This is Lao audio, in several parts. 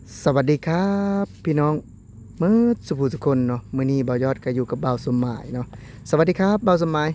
ສະຫວັດດີຄັບ ພີ່ນ້ອງໝົດສູ່ຜູ້ສູ່ຄົນເນາະ, ມື້ນີ້ບ່າວຍອດກໍຢູ່ກັບບ່າວສົມໝາຍເນາະ. ສະຫວັດດີຄັບບ່າວສົມໝາຍ.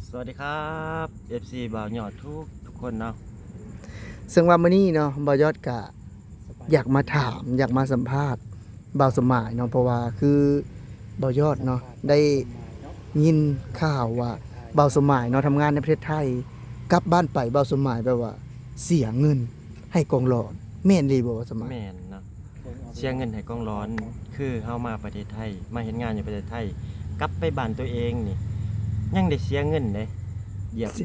ສະຫວັດດີຄັບ ເອັຟຊີ ບ່າວຍອດທຸກໆຄົນເນາະ. ເຊິ່ງວ່າມື້ນີ້ເນາະ ບ່າວຍອດກະຢາກມາຖາມ ຢາກມາສຳພາດບ່າວສົມໝາຍເນາະ, ເພາະວ່າຄືບ່າວຍອດເນາະ ໄດ້ຍິນຂ່າວວ່າບ່າວສົມໝາຍເນາະ ທຳງານໃນປະເທດໄທ, ກັບບ້ານໄປບ່າວສົມໝາຍແບບວ່າເສຍເງິນໃຫ້ກອງຫຼອນ, ແມ່ນອີ່ຫຼີບໍ່ບ່າວສົມໝາຍ? ແມ່ນເນາະ. ເສຍເງິນໃຫ້ກອງຫຼອນ ຄືເຮົາມາປະເທດໄທ ມາເຮັດງານຢູ່ປະເທດໄທ ກັບໄປບ້ານຕົວເອງນີ້ ຍັງໄດ້ເສຍເງິນເດ້, ຢຽບ ຊິ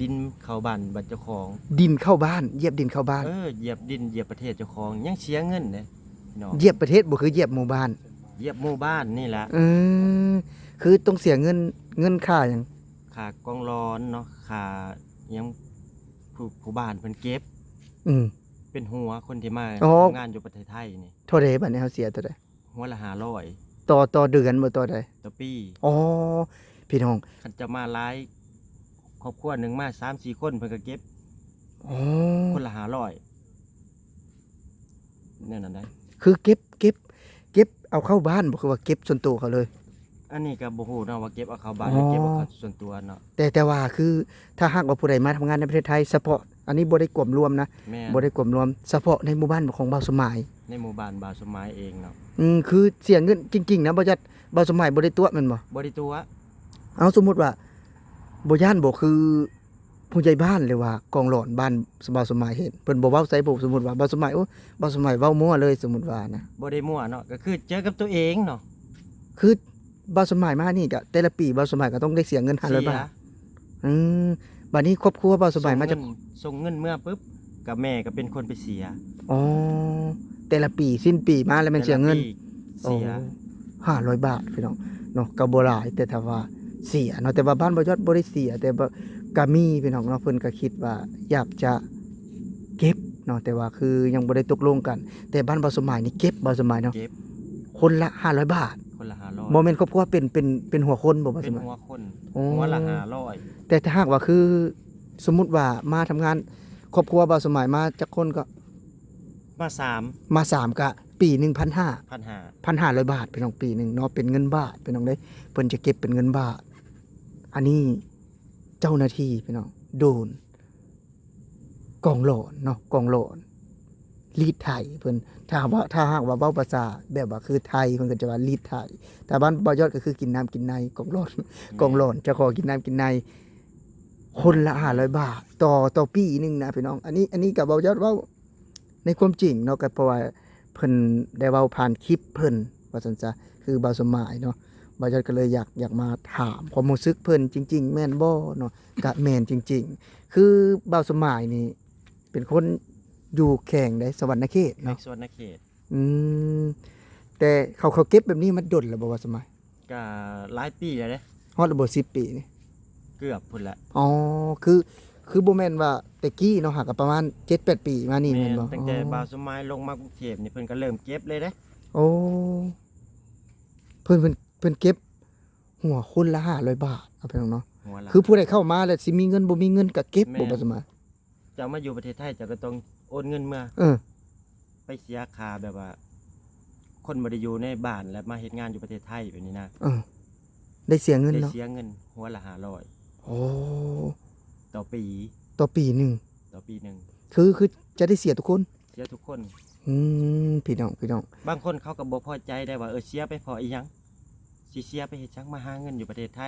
ດິນເຂົ້າບ້ານ ບ້ານເຈົ້າຂອງ. ດິນເຂົ້າບ້ານ, ຢຽບດິນເຂົ້າບ້ານ. ເອີ ຢຽບດິນ ຢຽບປະເທດເຈົ້າຂອງ ຍັງເສຍເງິນເດ້ພີ່ນ້ອງ. ຢຽບປະເທດບໍ່ ຄືຢຽບໝູ່ບ້ານ? ຢຽບໝູ່ບ້ານນີ້ແຫຼະ. ເອີ ຄືຕ້ອງເສຍເງິນ ເງິນຄ່າຫຍັງ? ຄ່າກອງຫຼອນເນາະ, ຄ່າຫຍັງ ຜູ້ ຜູ້ບ້ານເພິ່ນເກັບ. ອືມ. ເປັນຫົວຄົນທີ່ມາ ອໍ ທຳງານຢູ່ປະເທດໄທນີ້. ເທົ່າໃດບາດນີ້ ເຮົາເສຍເທົ່າໃດ? ຫົວລະຫ້າຮ້ອຍ. ຕໍ່ ຕໍ່ເດືອນບໍ່ ຕໍ່ໃດ? ຕໍ່ປີ. ອໍ ພີ່ນ້ອງ ຄັນຈະມາຫຼາຍ ຄອບຄົວໜຶ່ງມາສາມສີ່ຄົນ ເພິ່ນກໍເກັບ ອໍ ຄົນລະຫ້າຮ້ອຍ ແນວນັ້ນໃດ໋. ຄືເກັບ ເກັບ ເກັບເອົາເຂົ້າບ້ານບໍ່ ຄືວ່າເກັບສ່ວນໂຕເຂົາເລີຍ? ອັນນີ້ກໍບໍ່ຮູ້ເນາະວ່າເກັບເອົາເຂົ້າບ້ານ ອໍ ຫຼືເກັບເອົາເຂົ້າສ່ວນຕົວເນາະ. ແຕ່ ແຕ່ວ່າຄື ຖ້າຫາກວ່າຜູ້ໃດມາທຳງານໃນປະເທດໄທ ສະເພາະ ອັນນີ້ບໍ່ໄດ້ກວມລວມນະ. ແມ່ນ. ບໍ່ໄດ້ກວມລວມ ສະເພາະໃນໝູ່ບ້ານຂອງບ່າວສົມໝາຍ. ໃນໝູ່ບ້ານບ່າວສົມໝາຍເອງເນາະ. ອືມ ຄືເສຍເງິນຈິງໆນະ ບໍ່ຈັດ ບ່າວສົມໝາຍບໍ່ໄດ້ຕົວະແມ່ນບໍ່? ບໍ່ໄດ້ຕົວະ. ເອົາ ສົມມຸດວ່າ ບໍ່ຢ້ານບໍ່ ຄືຜູ້ໃຫຍ່ບ້ານ ຫຼືວ່າກອງຫຼອນບ້ານບ່າວສົມໝາຍເຫັນ ເພິ່ນບໍ່ເວົ້າໃສ່ບໍ່? ສົມມຸດວ່າບ່າວສົມໝາຍ ໂອ້ ບ່າວສົມໝາຍເວົ້າມົ້ວເລີຍ ສົມມຸດວ່ານະ. ບໍ່ໄດ້ມົ້ວເນາະ ກໍຄືເຈີກັບຕົວເອງເນາະ. ຄືບ່າວສົມໝາຍມານີ້ກະ ແຕ່ລະປີບ່າວສົມໝາຍກໍຕ້ອງໄດ້ເສຍເງິນຫ້າຮ້ອຍບາດ. ເສຍ. ອືມ ບາດນີ້ຄອບຄົວບ່າວສົມໝາຍມາຈາກ ສົ່ງເງິນ ສົ່ງເງິນເມືອປຶບ ກໍແມ່ກໍເປັນຄົນໄປເສຍ. ອໍ ແຕ່ລະປີ ສິ້ນປີມາແລ້ວແມ່ນເສຍເງິນ. ແຕ່ລະປີເສຍ. ໂອ້ ຫ້າຮ້ອຍບາດພີ່ນ້ອງເນາະ ກໍບໍ່ຫຼາຍ ແຕ່ຖ້າວ່າເສຍເນາະ. ແຕ່ວ່າບ້ານບ່າວຍອດບໍ່ໄດ້ເສຍ ແຕ່ວ່າກໍມີພີ່ນ້ອງເນາະ ເພິ່ນກໍຄິດວ່າຢາກຈະເກັບເນາະ ແຕ່ວ່າຄືຍັງບໍ່ໄດ້ຕົກລົງກັນ. ແຕ່ບ້ານບ່າວສົມໝາຍນີ້ເກັບ ບ່າວສົມໝາຍເນາະ. ເກັບ. ຄົນລະຫ້າຮ້ອຍບາດ. ຄົນລະຫ້າຮ້ອຍ. ບໍ່ແມ່ນຄອບຄົວ ເປັນ ເປັນ ເປັນຫົວຄົນບໍ່ ບ່າວສົມໝາຍ? ເປັນຫົວຄົນ. ໂອ້ ຫົວລະຫ້າຮ້ອຍ. ແຕ່ຖ້າຫາກວ່າຄື ສົມມຸດວ່າມາທຳງານ ຄອບຄົວບ່າວສົມໝາຍມາຈັກຄົນກໍ? ມາສາມ. ມາສາມ ກະປີໜຶ່ງພັນຫ້າ. ພັນຫ້າ. ພັນຫ້າຮ້ອຍບາດພີ່ນ້ອງ ປີໜຶ່ງເນາະ ເປັນເງິນບາດພີ່ນ້ອງເດ້ ເພິ່ນຈະເກັບເປັນເງິນບາດ. ອັນນີ້ເຈົ້າໜ້າທີ່ພີ່ນ້ອງ ໂດນ ກອງຫຼອນເນາະ ກອງຫຼອນ ລີດໄຖເພິ່ນ. ຖ້າວ່າ ຖ້າຫາກວ່າເວົ້າພາສາແບບວ່າຄືໄທ ເພິ່ນກໍຈະວ່າລີດໄຖ. ຖ້າບ້ານບ່າວຍອດກໍຄືກິນນ້ຳກິນໃນ ກອງຫຼອນ ແມ່ນ ກອງຫຼອນ ເຈົ້າຂອງກິນນ້ຳກິນໃນ. ຄົນລະຫ້າຮ້ອຍບາດ ຕໍ່ ຕໍ່ປີໜຶ່ງນະພີ່ນ້ອງ. ອັນນີ້ ອັນນີ້ກໍບ່າວຍອດເວົ້າໃນຄວາມຈິງເນາະ ກໍເພາະວ່າເພິ່ນໄດ້ເວົ້າຜ່ານຄລິບເພິ່ນວ່າຊັ້ນຊະ ຄືບ່າວສົມໝາຍເນາະ. ບ່າວຍອດກໍເລີຍຢາກ ຢາກມາຖາມຄວາມຮູ້ສຶກເພິ່ນ ຈິງໆແມ່ນບໍ່ເນາະ? ກະແມ່ນຈິງໆ. ຄືບ່າວສົມໝາຍນີ້ເປັນຄົນຢູ່ແຂວງໃດ? ສະຫວັນນະເຂດເນາະ. ແຂວງສະຫວັນນະເຂດ. ອືມ ແຕ່ເຂົາ ເຂົາເກັບແບບນີ້ມາດົນແລ້ວບໍ່ ບ່າວສົມໝາຍ? ກະຫຼາຍປີແລ້ວເດ້. ຮອດແລ້ວບໍ່ ສິບປີນີ້? ເກືອບພຸ້ນແຫຼະ. ອໍ ຄື ຄືບໍ່ແມ່ນວ່າແຕ່ກີ້ເນາະ ຫາກະປະມານເຈັດແປດປີມານີ້ແມ່ນບໍ່? ແມ່ນ ຕັ້ງແຕ່ ອໍ ບ່າວສົມໝາຍລົງມາກຸງເທບນີ້ ເພິ່ນກໍເລີ່ມເກັບເລີຍເດ້. ໂອ້ ເພິ່ນ ເພິ່ນ ເພິ່ນເກັບ ຫົວຄົນລະຫ້າຮ້ອຍບາດເນາະ ພີ່ນ້ອງເນາະ. ຫົວລະ ຄືຜູ້ໃດເຂົ້າມາແລ້ວຊິມີເງິນ ບໍ່ມີເງິນກໍເກັບ. ແມ່ນ ບໍ່ ບໍ່ສະມາ ເຈົ້າມາຢູ່ປະເທດໄທ ເຈົ້າກໍຕ້ອງໂອນເງິນເມືອ. ເອີ ໄປເສຍຄ່າແບບວ່າ ຄົນບໍ່ໄດ້ຢູ່ໃນບ້ານ ແລ້ວມາເຮັດງານຢູ່ປະເທດໄທແບບນີ້ນະ. ເອີ ໄດ້ເສຍເງິນເນາະ. ໄດ້ເສຍເງິນຫົວລະຫ້າຮ້ອຍ. ໂອ້ ຕໍ່ປີ. ຕໍ່ປີໜຶ່ງ. ຕໍ່ປີໜຶ່ງ. ຄື ຄືຈະໄດ້ເສຍທຸກຄົນ? ເສຍທຸກຄົນ. ອືມ ພີ່ນ້ອງ ພີ່ນ້ອງ ບາງຄົນເຂົາກໍບໍ່ພໍໃຈໄດ້ວ່າ ເອີ ເສຍໄປເພາະອີ່ຫຍັງ? ຊິເສຍໄປເຮັດຫຍັງ? ມາຫາເງິນຢູ່ປະເທດໄທ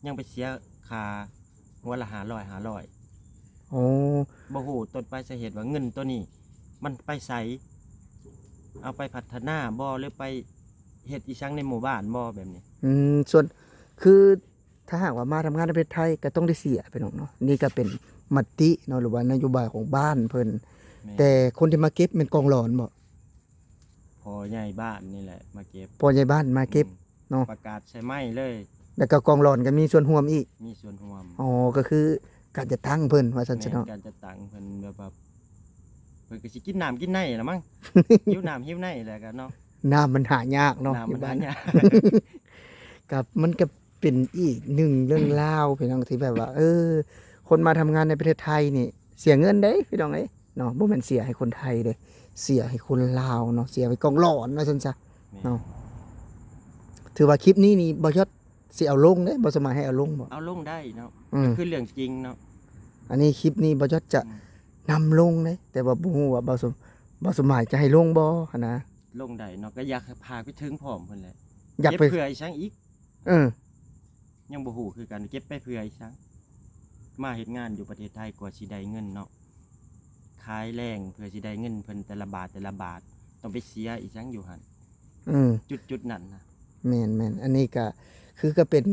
ຍັງໄປເສຍຄ່າຫົວລະຫ້າຮ້ອຍ ຫ້າຮ້ອຍ. ໂອ້ ບໍ່ຮູ້ຕົ້ນປາຍສາເຫດວ່າເງິນໂຕນີ້ມັນໄປໃສ? ເອົາໄປພັດທະນາບໍ່ ຫຼືໄປເຮັດອີ່ຫຍັງໃນໝູ່ບ້ານບໍ່ ແບບນີ້? ອືມ ສ່ວນ ຄື ຖ້າຫາກວ່າມາທຳງານໃນປະເທດໄທກໍຕ້ອງໄດ້ເສຍ ພີ່ນ້ອງເນາະ. ນີ້ກໍເປັນມະຕິເນາະ ຫຼືວ່ານະໂຍບາຍຂອງບ້ານເພິ່ນ. ແມ່ນ. ແຕ່ຄົນທີ່ມາເກັບແມ່ນກອງຫຼອນບໍ່? ພໍ່ໃຫຍ່ບ້ານນີ້ແຫຼະມາເກັບ. ພໍ່ໃຫຍ່ບ້ານມາເກັບ. ອືມ. ເນາະ ປະກາດໃສ່ໄມເລີຍ ແລ້ວກໍກອງຫຼອນກໍມີສ່ວນຮ່ວມອີກ. ມີສ່ວນຮ່ວມ. ອໍ ກໍຄືການຈັດຕັ້ງເພິ່ນວ່າຊັ້ນຊະເນາະ. ແມ່ນ ການຈັດຕັ້ງເພິ່ນແບບວ່າ ເພິ່ນກໍຊິກິນນ້ຳກິນໃນລະມັງ ຫິວນ້ຳຫິວໃນແຫຼະກໍເນາະ. ນ້ຳມັນຫາຍາກເນາະ ນ້ຳມັນຫາຍາກ. ກໍມັນກໍເປັນອີກໜຶ່ງເລື່ອງລາວ ພີ່ນ້ອງ ທີ່ແບບວ່າ ເອີ ຄົນມາທຳງານໃນປະເທດໄທນີ້ເສຍເງິນເດ້ ພີ່ນ້ອງເອີຍເນາະ. ບໍ່ແມ່ນເສຍໃຫ້ຄົນໄທເດ້ ເສຍໃຫ້ຄົນລາວເນາະ ເສຍໃຫ້ກອງຫຼອນວ່າຊັ້ນຊະ ແມ່ນ ເນາະ. ຖືວ່າຄລິບນີ້ນີ້ ບໍ່ຢອດ ຊິເອົາລົງເດ້ ບໍ່ສາມາດໃຫ້ເອົາລົງບໍ່? ເອົາລົງໄດ້ເນາະ ອືມ ກໍຄືເລື່ອງຈິງເນາະ. ອັນນີ້ຄລິບນີ້ບໍ່ຢອດຈະ ອືມ ນຳລົງເດ້ ແຕ່ວ່າບໍ່ຮູ້ວ່າບ່າວສົມ ບ່າວສົມໝາຍຈະໃຫ້ລົງບໍ່ຫັ້ນນະ. ລົງໄດ້ເນາະ ກໍຢາກໃຫ້ພາກໄປເຖິງພ້ອມເພິ່ນແຫຼະ ຢາກໄປ ເກັບເພື່ອອີຫຍັງອີກ? ເອີ ຍັງບໍ່ຮູ້ຄືກັນ ເກັບໄປເພື່ອອີຫຍັງ? ມາເຮັດງານຢູ່ປະເທດໄທກວ່າຊິໄດ້ເງິນເນາະ ຂາຍແລງເພື່ອຊິໄດ້ເງິນເພິ່ນແຕ່ລະບາດ ແຕ່ລະບາດ ຕ້ອງໄປເສຍອີຫຍັງຢູ່ຫັ້ນ ອືມ ຈຸດໆນັ້ນນະ. ແມ່ນໆ ອັນນີ້ກະຄືກະເປັນ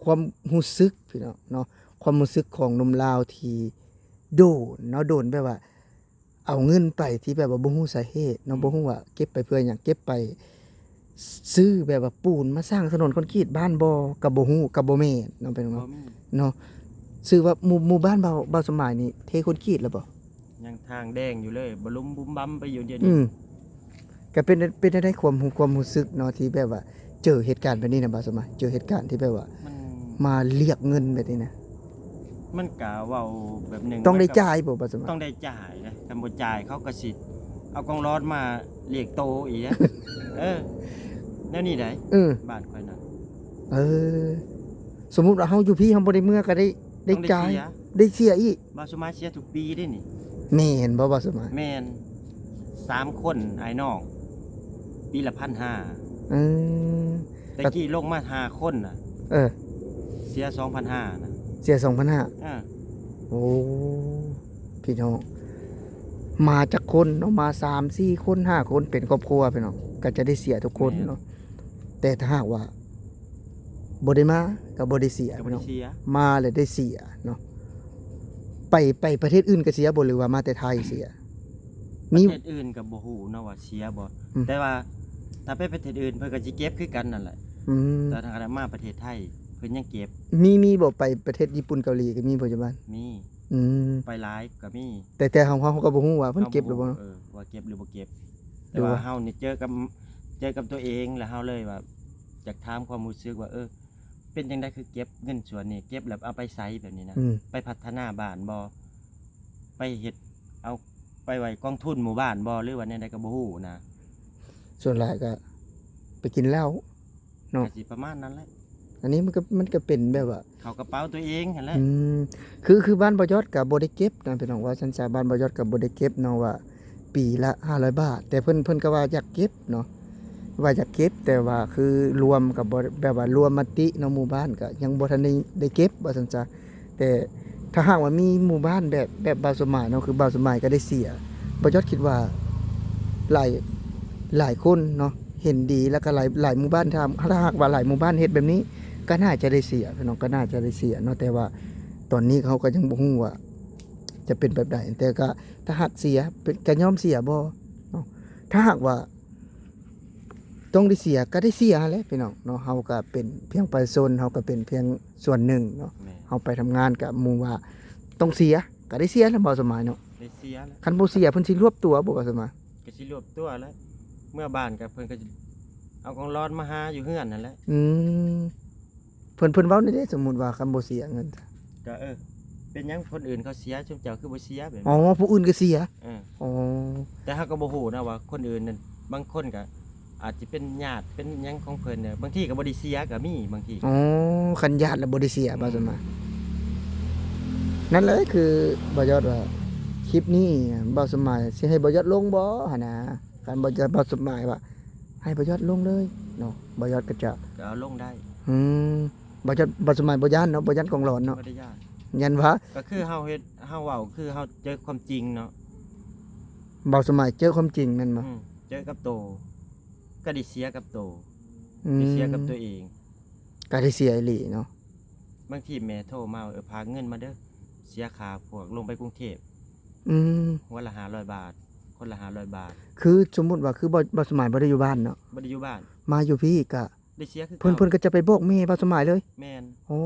ຄວາມຮູ້ສຶກພີ່ນ້ອງເນາະ ຄວາມຮູ້ສຶກຂອງໜຸ່ມລາວທີ່ໂດນເນາະ ໂດນແບບວ່າເອົາເງິນໄປທີ່ແບບວ່າບໍ່ຮູ້ສາເຫດເນາະ ອືມ ບໍ່ຮູ້ວ່າເກັບໄປເພື່ອຫຍັງ ເກັບໄປ ຊື້ແບບວ່າປູນມາສ້າງຖະໜົນຄອນກຣີດບ້ານບໍ່ ກໍບໍ່ຮູ້ ກໍບໍ່ແມ່ນເນາະ ພີ່ນ້ອງເນາະ ບໍ່ມີເນາະ. ຊື່ວ່າໝູ່ ໝູ່ບ້ານບ່າວ ບ່າວສະໝາຍນີ້ເທຄອນກຣີດແລ້ວບໍ່? ຍັງທາງແດງຢູ່ເລີຍ ບະລຸມບຸມບຳໄປຢູ່ດຽວນີ້. ອືມ ກໍເປັນ ເປັນແນວໃດຄວາມຮູ້ ຄວາມຮູ້ສຶກເນາະ ທີ່ແບບວ່າເຈີເຫດການແບບນີ້ນະ ບ່າວສະໝາຍ ເຈີເຫດການທີ່ແບບວ່າ ມັນ ມາລຽກເງິນແບບນີ້ນະ? ມັນກະເວົ້າແບບໜຶ່ງ ຕ້ອງໄດ້ ມັນກະ ຈ່າຍບໍ່ ບ່າວສະໝາຍ? ຕ້ອງໄດ້ຈ່າຍເດ້ ຄັນບໍ່ຈ່າຍເຂົາກໍຊິເອົາກອງຫຼອນມາລຽກໂຕອີກເດ້. ເອີ ແນວນີ້ໃດ໋ ເອີ ບ້ານຂ້ອຍນະ. ເອີ ສົມມຸດວ່າເຮົາຢູ່ພີ້ ເຮົາບໍ່ໄດ້ເມືອກໍໄດ້ ໄດ້ຈ່າຍ ຕ້ອງໄດ້ເສຍ ໄດ້ເສຍອີກ. ບ່າວສະໝາຍເສຍທຸກປີເດ້ນີ້. ແມ່ນບໍ່ ບ່າວສະໝາຍ? ແມ່ນ ສາມຄົນອ້າຍນ້ອງ ປີລະພັນຫ້າ. ອືມ ແຕ່ກີ້ລົງມາຫ້າຄົນນະ ເອີ ເສຍສອງພັນຫ້ານະ ເສຍສອງພັນຫ້າ. ເອີ ໂອ້ ພີ່ນ້ອງ ມາຈັກຄົນເນາະ ມາສາມສີ່ຄົນ ຫ້າຄົນ ເປັນຄອບຄົວ ພີ່ນ້ອງ ກໍຈະໄດ້ເສຍທຸກຄົນເນາະ. ແມ່ນ ແຕ່ຖ້າຫາກວ່າບໍ່ໄດ້ມາກໍບໍ່ໄດ້ເສຍ ກໍບໍ່ໄດ້ເສຍ ພີ່ນ້ອງ ມາແລ້ວໄດ້ເສຍເນາະ. ໄປ ໄປປະເທດອື່ນກໍເສຍບໍ່ ຫຼືວ່າມາແຕ່ໄທເສຍ? ມີ ປະເທດອື່ນກໍບໍ່ຮູ້ເນາະວ່າເສຍບໍ່ ອືມ ແຕ່ວ່າຖ້າໄປປະເທດອື່ນເພິ່ນກໍຊິເກັບຄືກັນນັ້ນແຫຼະ. ອືມ ແຕ່ຖ້າມາປະເທດໄທເພິ່ນຍັງເກັບ. ມີ ມີບໍ່ ໄປປະເທດຍີ່ປຸ່ນ ເກົາຫຼີກໍມີບໍ່ ປັດຈຸບັນ? ມີ ອືມ ໄປຫຼາຍກໍມີ ແຕ່ ແຕ່ເຮົາ ເຮົາກໍບໍ່ຮູ້ວ່າເພິ່ນເກັບຫຼືບໍ່ເນາະ ເອີ ວ່າເກັບຫຼືບໍ່ເກັບ. ແຕ່ວ່າເຮົານີ້ເຈີກັບ ເຈີກັບຕົວເອງ ແລ້ວເຮົາເລີຍວ່າຢາກຖາມຄວາມຮູ້ສຶກວ່າ ເອີ ເປັນຈັ່ງໃດຄືເກັບເງິນສ່ວນນີ້ ເກັບແລ້ວເອົາໄປໃສແບບນີ້ນະ? ອືມ ໄປພັດທະນາບ້ານບໍ່? ໄປເຮັດ ເອົາໄປໄວ້ກອງທຶນໝູ່ບ້ານບໍ່ ຫຼືວ່າແນວໃດກໍບໍ່ຮູ້ນະ. ສ່ວນຫຼາຍກໍໄປກິນເຫຼົ້າເນາະ ກໍຊິປະມານນັ້ນແຫຼະ. ອັນນີ້ມັນກໍ ມັນກໍເປັນແບບວ່າ ເຂົ້າກະເປົາຕົວເອງຫັ້ນແຫຼະ. ອືມ ຄື ຄືບ້ານບ່າວຍອດກໍບໍ່ໄດ້ເກັບນະ ພີ່ນ້ອງ ເວົ້າຊັ້ນຊະ ບ້ານບ່າວຍອດກໍບໍ່ໄດ້ເກັບເນາະ ວ່າປີລະຫ້າຮ້ອຍບາດ ແຕ່ເພິ່ນ ເພິ່ນກໍວ່າຢາກເກັບເນາະ ວ່າຢາກເກັບ ແຕ່ວ່າຄືລວມກໍບໍ່ ແບບວ່າລວມມະຕິເນາະ ໝູ່ບ້ານກໍຍັງບໍ່ທັນໄດ້ ໄດ້ເກັບວ່າຊັ້ນຊະ. ແຕ່ຖ້າຫາກວ່າມີໝູ່ບ້ານແບບ ແບບບ່າວສົມໝາຍເນາະ ຄືບ່າວສົມໝາຍກໍໄດ້ເສຍ ບ່າວຍອດຄິດວ່າຫຼາຍ ຫຼາຍຄົນເນາະ ເຫັນດີ ແລ້ວກໍຫຼາຍ ຫຼາຍໝູ່ບ້ານ ຖ້າ ຖ້າຫາກວ່າຫຼາຍໝູ່ບ້ານເຮັດແບບນີ້ ກໍໜ້າຈະໄດ້ເສຍ ພີ່ນ້ອງ ກໍໜ້າຈະໄດ້ເສຍເນາະ. ແຕ່ວ່າຕອນນີ້ເຮົາກໍຍັງບໍ່ຮູ້ວ່າຈະເປັນແບບໃດ ແຕ່ກໍຖ້າຫາກເສຍ ເປັນ ກໍຍອມເສຍບໍ່ເນາະ? ຖ້າຫາກວ່າ ຕ້ອງໄດ້ເສຍກໍໄດ້ເສຍຫັ້ນແຫຼະພີ່ນ້ອງເນາະ. ເຮົາກໍເປັນພຽງປະຊາຊົນ ເຮົາກໍເປັນພຽງສ່ວນໜຶ່ງເນາະ. ແມ່ນ ເຮົາໄປທຳງານກໍໝູ່ວ່າຕ້ອງເສຍ ກໍໄດ້ເສຍແຫຼະ ບ່າວສົມໝາຍເນາະ. ໄດ້ເສຍແຫຼະ. ຄັນບໍ່ເສຍເພິ່ນຊິລວບຕົວບໍ່ ບ່າວສົມໝາຍ? ກໍຊິລວບຕົວແຫຼະ. ເມືອບ້ານກໍເພິ່ນກໍຊິເອົາກອງຫຼອນມາຫາຢູ່ເຮືອນຫັ້ນແຫຼະ. ອືມ. ເພິ່ນ ເພິ່ນເວົ້າແນວໃດ ສົມມຸດວ່າຄັນບໍ່ເສຍເງິນ? ກໍ ເອີ ເປັນຫຍັງຄົນອື່ນເຂົາເສຍ ຊຸມເຈົ້າຄືບໍ່ເສຍ ແບບນີ້. ອໍ ຜູ້ອື່ນກໍເສຍ. ເອີ ອໍ ແຕ່ເຮົາກໍບໍ່ຮູ້ນະວ່າຄົນອື່ນນັ້ນ ບາງຄົນກໍອາດຈະເປັນຍາດເປັນຫຍັງຂອງເພິ່ນເນາະ ບາງທີກໍບໍ່ໄດ້ເສຍກໍມີ ບາງທີ. ອໍ ຄັນຍາດແລ້ວບໍ່ໄດ້ເສຍ ອືມ ບ່າວສົມໝາຍ. ນັ້ນແຫຼະ ຄືບ່າວຍອດວ່າຄລິບນີ້ບ່າວສົມໝາຍຊິໃຫ້ບ່າວຍອດລົງບໍ່ຫັ້ນນະ? ຄັນບ່າວຍອດ ບ່າວສົມໝາຍວ່າໃຫ້ບ່າວຍອດລົງເລີຍເນາະ ບ່າວຍອດກໍຈະ ກໍເອົາລົງໄດ້. ອືມ. ບໍ່ ຈະ ບໍ່ ສ່ວນຫຼາຍບໍ່ຢ້ານເນາະ ບໍ່ຢ້ານກອງຫຼອນເນາະ. ບໍ່ໄດ້ຢ້ານ. ຢ້ານວ່າ ກໍຄືເຮົາເຮັດ ເຮົາເວົ້າຄືເຮົາເຈີຄວາມຈິງເນາະ. ເວົ້າສ່ວນຫຼາຍເຈີຄວາມຈິງແມ່ນບໍ່? ອືມ ເຈີກັບໂຕ ກໍໄດ້ເສຍກັບໂຕ. ອືມ ໄດ້ເສຍກັບຕົວເອງ ກໍໄດ້ເສຍອີ່ຫຼີເນາະ. ບາງທີແມ່ໂທມາວ່າ ເອີ ພາເງິນມາເດີ ເສຍຄ່າພວກລົງໄປກຸງເທບ. ອືມ ຫົວລະຫ້າຮ້ອຍບາດ ຄົນລະຫ້າຮ້ອຍບາດ. ຄືສົມມຸດວ່າ ຄືບໍ່ ບໍ່ ສ່ວນຫຼາຍບໍ່ໄດ້ຢູ່ບ້ານເນາະ ບໍ່ໄດ້ຢູ່ບ້ານ ມາຢູ່ພີ້ກະ ໄດ້ເສຍຄື ເພິ່ນ ເກົ່າ ເພິ່ນກໍຈະໄປບອກແມ່ບ່າວສົມໝາຍເລີຍ. ແມ່ນ. ໂອ້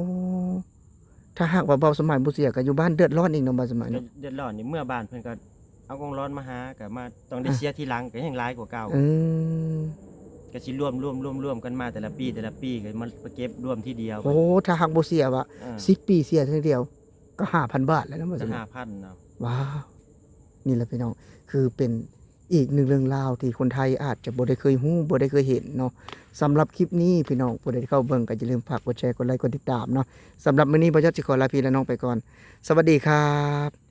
ຖ້າຫາກວ່າບ່າວສົມໝາຍບໍ່ເສຍ ກໍຢູ່ບ້ານເດືອດຮ້ອນອີກເນາະ ບ່າວສົມໝາຍເນາະ. ເດືອດ ເດືອດຮ້ອນນີ້ ເມື່ອບ້ານເພິ່ນກໍເອົາກອງຫຼອນມາຫາ ກໍມາຕ້ອງໄດ້ ອ່ະ ເສຍທີຫຼັງ ກໍແຮງຫຼາຍກວ່າເກົ່າ. ເອີ ກໍຊິລວມ ລວມ ລວມ ລວມກັນມາແຕ່ລະປີ ແຕ່ລະປີ ກໍມາ ມາເກັບລວມທີດຽວ. ໂອ້ ຖ້າຫາກບໍ່ເສຍວ່າ ເອີ ສິບປີເສຍເທື່ອດຽວ ກໍຫ້າພັນບາດແລ້ວເນາະ ບ່າວສົມໝາຍ. ຫ້າພັນເນາະ. ວ້າວ ນີ້ແຫຼະພີ່ນ້ອງ ຄືເປັນ ອີກໜຶ່ງເລື່ອງລາວທີ່ຄົນໄທອາດຈະບໍ່ໄດ້ເຄີຍຮູ້ ບໍ່ໄດ້ເຄີຍເຫັນເນາະ. ສຳລັບຄລິບນີ້ ພີ່ນ້ອງຜູ້ໃດທີ່ເຂົ້າເບິ່ງ ກໍຢ່າລືມຝາກກົດແຊ ກົດໄລ ກົດຕິດຕາມເນາະ. ສຳລັບມື້ນີ້ ບ່າວຍອດຊິຂໍລາພີ່ລານ້ອງໄປກ່ອນ. ສະຫວັດດີຄັບ.